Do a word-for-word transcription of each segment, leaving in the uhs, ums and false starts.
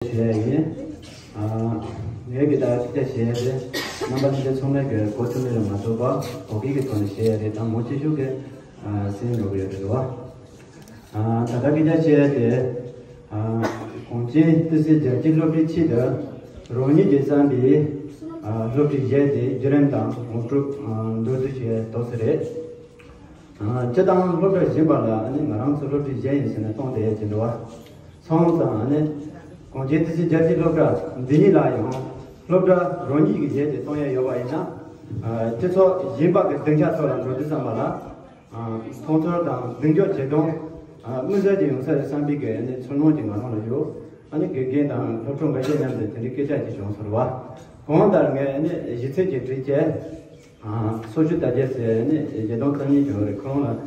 ཞུ་ཡ་ཡིན། ཨ། ངས་ཀྱི་ད་སྐད་ཆ་བཤད་ཡ་དེ་རྣམ་པ་ལྷན་རྒྱས་ཚང་མས་ཀྱི་གོ་ཐུབ་མིན་ལ་མ་གཏོགས་པ་བོད་སྐད་ཀྱི་ཐོག་ནས་བཤད་ཡ་དེ་དང་མང་ཆེ་ཤོས་ཀྱི་ཨ་སེམས་འགྲོ་གི་ཡོད་རེད་བ། ཨ། ད་ལྟ་སྐད་ཆ་བཤད་ཡ་དེ། ཨ། གངས་ཅན་ཏི་སེའི་རྒྱལ་གཅེས་སློབ་གྲྭའི་ཆེད་དུ་རང་ཉིད་ཀྱིས་བརྩམས་པའི་ཨ་སློབ་ཁྲིད་གཞས་དེ་བརྒྱུད་རིམ་དང་ངོ་སྤྲོད་ཨ་མདོར་བསྡུས་ཤིག་འདོགས་ས་རེད། ཨ། སྤྱིར་བཏང་སློབ་གྲྭ་གཞན་པ་ལ་ཨ་ནི་ང་རང་ཚོ་སློབ་ཁྲིད་གཞན་ཡིན་ཟེར་ནས་གཏོང་བསྡད་ཡས་ཀྱི་འདུག་བ། སོང་ཙང་ཨ་ནི་གངས་ཅན་ཏི་སེའི་རྒྱལ་གཅེས་སློབ་གྲྭ་འདི་ཉིད་ལ་ཡང་སློབ་གྲྭ་རང་ཉིད་ཀྱི་གཞས་དེ་གཏོང་ཡས་ཡོད་པ་ཡིན་ན། ཨ། སྤྱི་ཚོགས་གཞན་པ་གི་སྡིངས་ཆ་ཐོག་ལ་འགྲོ་དུས་ཙམ་པ་ལ། ཨ། མཐོང་ཚོར་དང་གདེང་འཇོག་བྱེད་སྟངས། ཨ། མི་སེར་གྱི་ཡོང་ས་རེད་བསམ་པའི་གི་ཨ་ནི་ཚོར་སྣང་ཅིག་ང་རང་ལ་ཡོད། ཨ་ནི་དགེ་རྒན་དང་སློབ་ཕྲུག་འགའ་ཤས་མཉམ་དུ་དེ་འདྲའི་སྐད་ཆ་ཅིག་བྱུང་སོང་བ། གང་ལྟར་ངས་ཨ་ནི་གཞས་ཚིག་ཅིག་བྲིས་བྱས། ཨ། སོ་བཅུ་དར་རྒྱས་ཟེར་ནས་བརྒྱད་སྟོང་རྩ་གཉིས་བྱུང་རེད། ཁོ་རང་ལ་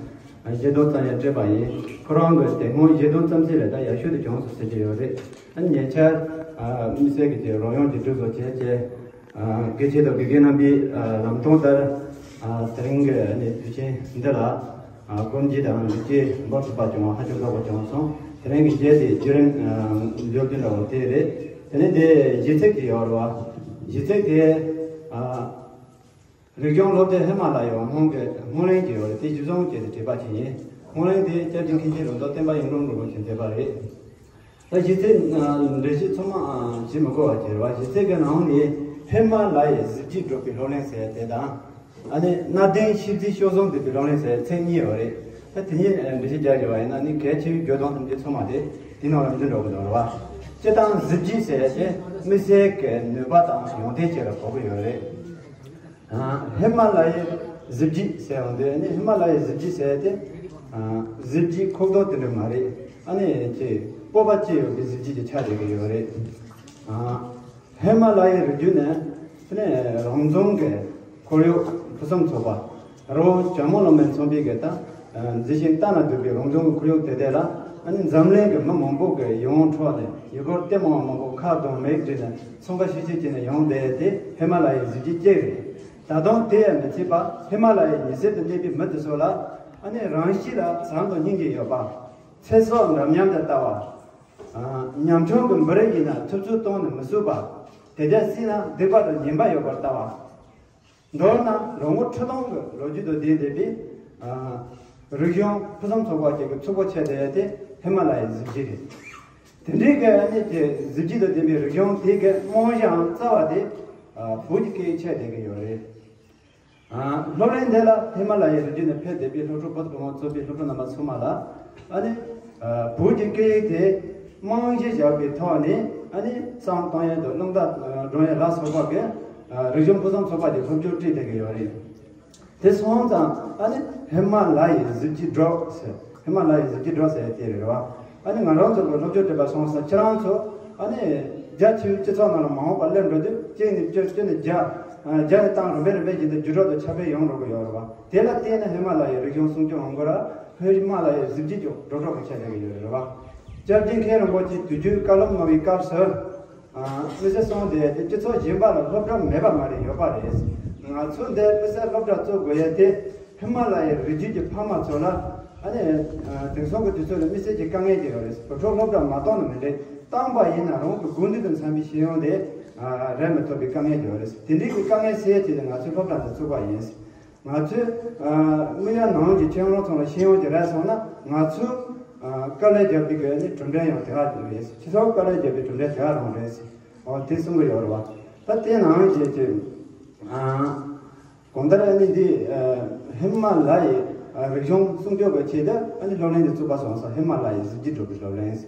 བརྒྱད་སྟོང་རྩ་གཉིས་སྤྲད་པ་ཡིན། ཁོ་རང་གི་དེ་སྔོན་བརྒྱད་སྟོང་རྩ་གཅིག་ལས་ད་ཡག་ཤོས་དུ་བྱུང་སོང་ཟེར་གྱི་ཡོད་རེད། ཨ། ཉེ་ཆར་ཨ་མི་སེར་གྱི་དེ་རོལ་དབྱངས་ཀྱི་སྒྲིག་བཟོ་བྱས་བྱས། ཨ། དགེ་ཆེ་དང་དགེ་རྒན་རྣམ་པའི་ཨ་ལམ་སྟོན་ལྟར། ཨ། དེ་རིང་གི་ཨ་ནི་དུས་ཆེན་འདི་ལ། ཨ། སྒོམ་རྒྱུ་དང་ལུས་རྒྱུ་འབོར་ཐུབ་པ་བྱུང་བ་ཧ་ཅང་དགའ་པོ་བྱུང་སོང་། དེ་རིང་གི་གཞས་དེ་བརྒྱུད་རིམ་ཨ་མདོར་བསྡུས་འདྲ་བོ་དེ་རེད། དེ་ནས་དེ་གཞས་ཚིག་ཅིག་ཡོད་རེད་བ། གཞས་ཚིག་དེ། ཨ། རིག་གཞུང་སློབ་དེབ་ཧི་མ་ལ་ཡའི་སྔོན་གྱི་སྔོན་གླེང་གི་ཡོད་རེད། དེ་གཞི་བཟུང་བྱས་ཏེ་བྲིས་པ་ཅིག་ཡིན། སྔོན་གླེང་དེ་སྐྱབས་རྗེ་མཁན་ཆེན་རིག་འཛིན་བསྟན་པ་ཡིད་འགྲོ་འགྲོ་བོ་གིས་མཛད་པ་རེད། ད་གཞས་ཚིག་འགྲེལ་བཤད་ཚང་མ་བྱེད་མི་དགོས་པ་ཅིག་རེད་བ། གཞས་ཚིག་གི་ནང་ནས་ཧི་མ་ལ་ཡའི་གཟི་བརྗིད་སྒྲོག་པའི་སློབ་གླིང་ཟེར་དེ་དང་། ཨ་ནི་གནའ་དེང་ཤིས་བརྗིད་གཤོག་ཟུང་ལྡན་པའི་སློབ་གླིང་ཟེར་མཚན་གཉིས་ཡོད་རེད། ད་དེ་གཉིས་འགྲེལ་བཤད་རྒྱག་དགོས་པ་ཡིན་ན་ནི་གལ་ཆེ་བའི་བརྗོད་དོན་ཐམས་ཅད་ཚང་མ་དེ་དེའི་ནང་ལ་འཛུལ་འགྲོ་གི་འདུག་རེད་བ། སྤྱིར་བཏང་གཟི་བརྗིད་ཟེར་དེ་མི་སེར་གྱི་ནུས་པ་དང་ཡོན་ཏན་བཅས་ལ་གོ་གི་ཡོད་རེད། ཨ། ཧི་མ་ལ་ཡའི་གཟི་བརྗིད་ཟེར་ཡོང་དུས་ནི་ཧི་མ་ལ་ཡའི་གཟི་བརྗིད་ཟེར་དེ། ཨ། གཟི་བརྗིད་ཁོག་རྡོག་དེ་འདྲ་མ་རེད། ཨ་ནི་ཅིག་སྤོབས་པ་སྐྱེ་ཡོང་བའི་གཟི་བརྗིད་ཅིག་ཆགས་བསྡད་ཀྱི་ཡོད་རེད། ཨ། ཧི་མ་ལ་ཡའི་རི་རྒྱུད་ནི་དེ་ནས་རང་བྱུང་གི་ཁོར་ཡུག་ཕུན་སུམ་ཚོགས་པ། རི་བོ་ཇོ་མོ་གླང་མའི་ཚོམ་བུའི་གི་ད་མཛེས་ཤིང་ལྟ་ན་སྡུག་པའི་རང་བྱུང་གི་ཁོར་ཡུག་དེ་དེ་ལ། ཨ་ནི་འཛམ་གླིང་གི་མི་མང་པོ་གི་ཡིད་དབང་འཕྲོག་ནས་ཡུལ་སྐོར་ལྟད་མོ་བ་མང་པོ་ཁ་གདངས་མིག་བགྲད་ནས་འཚང་ཁ་ཤིག་ཤིག་བྱས་ནས་ཡོང་བསྡད་དེ་ཧི་མ་ལ་ཡའི་གཟི་བརྗིད་ཅིག་རེད། ད་དུང་དེ་ཡང་མི་ཚད་པ་ཧི་མ་ལ་ཡའི་ཉི་ཟེར་དུ་གནས་པའི་མི་དེ་ཚོ་ལ་ཨ་ནི་རང་གཤིས་ལ་བྱམས་དང་སྙིང་རྗེ་ཡོད་པ། ཚེ་སྲོག་འདྲ་མཉམ་དུ་ལྟ་བ། ཨ། ཉམ་ཆུང་གི་མི་རིགས་ཡིན་ན་ཐུབ་ཚོད་གཏོང་ནས་མི་བཟོད་པ། དེ་དག་སྲིད་ན་སྡིག་པ་དང་ངན་པ་ཡོད་པར་ལྟ་བ། མདོར་ན་ལོ་ངོ་ཁྲི་སྟོང་གི་ལོ་རྒྱུས་དང་ལྡན་བསྡད་པའི། ཨ། རིག་གཞུང་ཕུན་སུམ་ཚོགས་པ་ཅིག་གི་ཚུགས་པ་ཆགས་བསྡད་ཡ་དེ་ཧི་མ་ལ་ཡའི་གཟི་བརྗིད་རེད། དེ་འདྲའི་གི་ཨ་ནི་དེ་གཟི་བརྗིད་དང་ལྡན་པའི་རིག་གཞུང་དེ་གི་རྨང་གཞིའམ་རྩ་བ་དེ། ཨ། བོད་ཀྱི་སྐད་ཡིག་ཆགས་བསྡད་ཀྱི་ཡོད་རེད། ཨ། སློབ་གླིང་འདི་ལ་ཧི་མ་ལ་ཡའི་རི་རྒྱུད་ནས་ཕེབས་བསྡད་པའི་སློབ་ཕྲུག་བོད་ཕྲུག་མང་གཙོས་པའི་སློབ་ཕྲུག་རྣམ་པ་ཚང་མ་ལ། ཨ་ནི། ཨ། བོད་ཀྱི་སྐད་ཡིག་དེ་རྨང་གཞི་བཞག་པའི་ཐོག་ནས་ཨ་ནི་བསམ་གཏོང་ཡས་དང་རླུང་རྟ་སྒྲོང་ཡས་ལ་སོགས་པ་གི། ཨ། རིག་གཞུང་ཕུན་སུམ་ཚོགས་པ་ཅིག་སློབ་སྦྱོང་སྤྲད་བསྡད་ཀྱི་ཡོད་རེད། དེ་སོང་ཙང་ཨ་ནི་ཧི་མ་ལ་ཡའི་གཟི་བརྗིད་སྒྲོག་ཟེར། ཧི་མ་ལ་ཡའི་གཟི་བརྗིད་སྒྲོག་ཟེར་དེ་རེད་བ། ཨ་ནི་ང་རང་ཚོ་གི་སློབ་སྦྱོང་སྤྲད་པ་སོང་ཙང་ཁྱེད་རང་ཚོ་ཨ་ནི་རྒྱ་ཆེ་བའི་སྤྱི་ཚོགས་ནང་ལ་མ་འོངས་པར་སླེབས་འགྲོ་དུས་གཅིག་ནས་བཅུ་བཅུ་ནས་བརྒྱ། ཨ། བརྒྱ་ནས་བཏང་རིམ་པས་རིམ་པས་བཞིན་དུ་འགྱུར་ལྡོག་དང་ཁྱབ་སྤེལ་ཡོང་འགྲོ་གི་ཡོད་རེད་བ། དེ་ལ་བརྟེན་ནས་ཧི་མ་ལ་ཡའི་རིག་གཞུང་སྲུང་སྐྱོབ་ཡོང་དགོས་ར། ཧི་མ་ལ་ཡའི་གཟི་བརྗིད་ཀྱང་སྒྲོག་སྒྲོག་གི་ཆགས་བསྡད་ཀྱི་ཡོད་རེད་བ། སྐྱབས་རྗེ་མཁན་རིན་པོ་ཆེས་དུས་རྒྱུན་བཀའ་སློབ་གནང་བའི་སྐབས་སུ། ཨ། དམིགས་བསལ་གསུངས་ཏེ་དེ་སྤྱི་ཚོགས་གཞན་པ་ལ་སློབ་གྲྭ་མེད་པ་མ་རེད། ཡོད་པ་རེད། ང་ཚོ་འདིར་དམིགས་བསལ་སློབ་གྲྭ་བཙུགས་དགོས་ཡས་དེ་ཧི་མ་ལ་ཡའི་རི་རྒྱུད་ཀྱི་ཕ་མ་ཚོ་ལ་ཨ་ནི། ཨ། དེང་སང་གི་དུས་ཚོད་ལ་དམིགས་བསལ་གྱི་དཀའ་ངལ་ཅིག་ཡོད་རེད། བུ་ཕྲུག་སློབ་གྲྭ་མ་གཏོང་ན་མི་འགྲིག་བཏང་པ་ཡིན་ན་རང་གི་དགོས་འདུན་དང་འཚམ་པའི་ཤེས་ཡོན་དེ་ཨ་རག་མི་ཐུབ་པའི་དཀའ་ངལ་ཅིག་ཡོད་རེད། དེ་འདྲའི་གི་དཀའ་ངལ་སེལ་ཡས་ཆེད་དུ་ང་ཚོས་སློབ་གྲྭ་འདི་བཙུགས་པ་ཡིན། ང་ཚོས་ཨ་དམིགས་ཡུལ་ནང་གི་ཁྱེད་རང་ཚོ་ལ་ཤེས་ཡོན་ཅིག་རག་སོང་ན་ང་ཚོས་ཨ་དཀའ་ལས་རྒྱག་པའི་གི་ནི་གྲུབ་འབྲས་ཡང་དེ་ག་རེད། སྤྱི་ཚོགས་དཀའ་ལས་རྒྱག་པའི་གྲུབ་འབྲས་དེ་ག་རང་རེད། འོ་དེ་གསུང་གི་ཡོད་རེད་བ། ད་དེ་ནང་བཞིན་གྱི་ཨ་གང་ལྟར་ཨ་ནི་འདི་ཨ་ཧི་མ་ལ་ཡའི་ཨ་རིག་གཞུང་སྲུང་སྐྱོབ་ཀྱི་ཆེད་དུ་ཨ་ནི་སློབ་གླིང་འདི་བཙུགས་པ་སོང་ཙང་ཧི་མ་ལ་ཡའི་གཟི་བརྗིད་སྒྲོག་པའི་སློབ་གླིང་།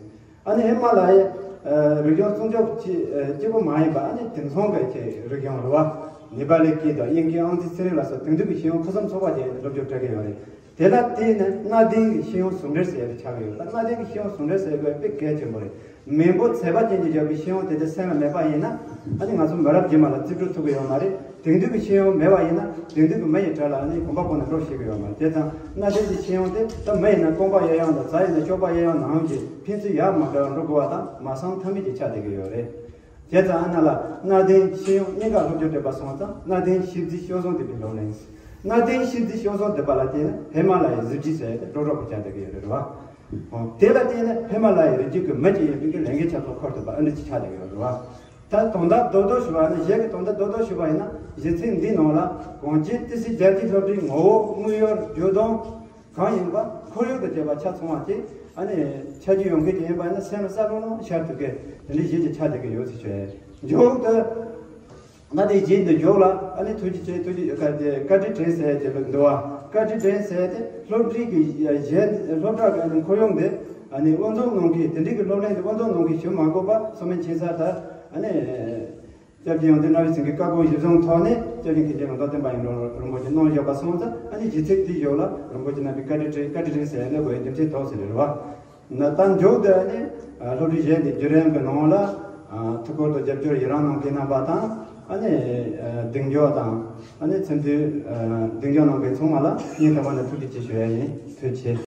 ཨ་ནི་ཧི་མ་ལ་ཡའི་ཨ་རིག་གཞུང་སྲུང་སྐྱོབ་ཀྱི་ཨ་གཅིག་པུ་མ་ཡིན་པ་ཨ་ནི་དེང་སང་གི་ཆེད་རིག་གཞུང་རེད་བ། ནེ་པ་ལི་སྐད་དང་དབྱིན་སྐད་ཨང་རྩིས་ཚན་རིག་ལ་སོགས་དེང་དུས་ཀྱི་ཤེས་ཡོན་ཕུན་སུམ་ཚོགས་པ་ཅན་སློབ་སྦྱོང་སྤྲད་ཀྱི་ཡོད་རེད། དེ་ལ་བརྟེན་ནས་གནའ་དེང་གི་ཤེས་ཡོན་ཟུང་འབྲེལ་ཟེར་ཡག་ཆགས་ཀྱི་ཡོད། ད་གནའ་དེང་གི་ཤེས་ཡོན་ཟུང་འབྲེལ་ཟེར་དགོས་དཔེ་གལ་ཆེན་པོ་རེད། མེས་པོ་ཚད་པ་ཅན་གྱིས་བརྒྱབ་པའི་ཤེས་ཡོན་དེ་དག་སེམས་ལ་མེད་པ་ཡིན་ན་ཨ་ནི་ང་ཚོ་མི་རབས་རྗེས་མ་ལ་རྩིས་སྤྲོད་ཐུབ་ཀྱི་ཡོད་མ་རེད། དེང་དུས་ཀྱི་ཤེས་ཡོན་མེད་པ་ཡིན་ན་དེང་དུས་ཀྱི་མི་ཡི་གྲལ་ལ་ཨ་ནི་གོམ་པ་སྤོ་ནས་འགྲོ་ཤེས་ཀྱི་ཡོད་མ་རེད། བྱས་ཙང་གནའ་དེང་གི་ཤེས་ཡོན་དེ་ད་མི་ཡིན་ན་རྐང་པ་གཡས་གཡོན་དང་བྱ་ཡིན་ན་གཤོག་པ་གཡས་གཡོན་ནང་བཞིན་ཕན་ཚུན་ཡར་མར་འདྲ་བར་འགྲོ་དགོས་པ་དང་མ་བསམ་ཐབས་མེད་ཅིག་ཆགས་བསྡད་ཀྱི་ཡོད་རེད། བྱས་ཙང་ཨ་ན་ལ་གནའ་དེང་ཤེས་ཡོན་གཉིས་ཀ་སློབ་སྦྱོང་སྤྲད་པ་སོང་ཙང་གནའ་དེང་ཤིས་བརྗིད་གཤོག་ཟུང་ལྡན་པའི་སློབ་གླིང་། གནའ་དེང་ཤིས་བརྗིད་གཤོག་ཟུང་ལྡན་པ་ལ་བརྟེན་ནས་ཧི་མ་ལ་ཡའི་གཟི་བརྗིད་ཟེར་ཡ་དེ་སྒྲོག་སྒྲོག་པོ་ཆགས་བསྡད་ཀྱི་ཡོད་རེད་བ། དེ་ལ་བརྟེན་ནས་ཧི་མ་ལ་ཡའི་རི་རྒྱུད་ཀྱི་མི་གཅིག་ཡིན་པའི་གི་ལས་འགན་ཆ་ཚང་འཁུར་ཐུབ་པ་ཨ་ནི་ཅིག་ཆགས་བསྡད་ཀྱི་ཡོད་རེད་བ། ད་དོན་དག་རྡོག་རྡོག་ཞུ་བ་ནི་གཞན་གྱི་དོན་དག་རྡོག་རྡོག་ཞུ་བ་ཡིན་ན་གཞི་ཚིག་འདིའི་ནང་ལ་གང་ཅི་ཏི་སེ་རྒྱལ་སྤྱིའི་སློབ་གྲྭའི་ངོ་བོ་དངོས་ཡོད་བརྗོད་དོན་གང་ཡིན་པ་ཁོར་ཡུག་དང་བཅས་པ་ཆ་ཚང་བ་ཅིག་ཨ་ནི་ཆ་རྒྱུས་ཡོད་མཁན་ཅིག་ཡིན་པ་ཡིན་ན་སེམས་ལ་གསལ་པོ་ནང་ཤར་ཐུབ་མཁན་དེ་འདྲའི་གཞི་ཅིག་ཆགས་བསྡད་ཀྱི་ཡོད་ཟེར་ཞུ་ཡ་ཡིན། མཇུག་ཏུ། ང་དེ་རྗེས་འདི་མཇུག་ལ་ཨ་ནི་ཐུགས་རྗེ་ཆེ་ཐུགས་རྗེ་བཀའ་དྲིན་དྲན་ཟེར་གྱི་འདུག་བ། བཀའ་དྲིན་དྲན་ཟེར་ཏེ་སློབ་གྲྭའི་གི་གཞན་སློབ་གྲྭ་གི་ཁོར་ཡུག་འདི་ཨ་ནི་དབུ་འཛུགས་གནང་མཁན་དེ་འདྲའི་གི་སློབ་གླིང་འདི་དབུ་འཛུགས་གནང་མཁན་ཞུ་མ་དགོས་པ་སོ་མིན་ཆེ་ས་ད་ཨ་ནི་སྐྱབས་རྗེ་ཡོན་ཏན་རབ་བརྟན་གྱི་བཀའ་དགོངས་གཞིར་བཟུང་ཐོག་ནས་སྐྱབས་རྗེ་མཁན་ཆེན་མངའ་བདག་བསྟན་པ་ཡིན་འགྲོ་རིན་པོ་ཆེ་གནང་བཞག་པ་སོང་ཙང་ཨ་ནི་གཞི་ཚིག་དེའི་ཞོར་ལ་རིན་པོ་ཆེ་རྣམ་པའི་བཀའ་དྲིན་དྲན་བཀའ་དྲིན་དྲན་ཟེར་ནས་དགོས་རྒྱུ་མཚན་ཐོག་ཟེར་རེད་བ། ན་ད་མཇུག་ཏུ་ནི་སློབ་གྲྭའི་གཞན་དེ་བརྒྱུད་རིམ་གྱི་ནང་ལ་ཐུགས་ཁུར་དང་རྒྱབ་སྐྱོར་ཡི་རང་གནང་མཁན་རྣམ་པ་དང་ཨ་ནི་གདེང་འཇོག་དང་ཨ་ནི་ཚིམ་མཐུན་གདེང་འཇོག་གནང་མཁན་ཚང་མ་ལ་སྙིང་ཐག་པ་ནས་ཐུགས་རྗེ་ཆེ་ཞུ་ཡ་ཡིན། ཐུགས་རྗེ་ཆེ།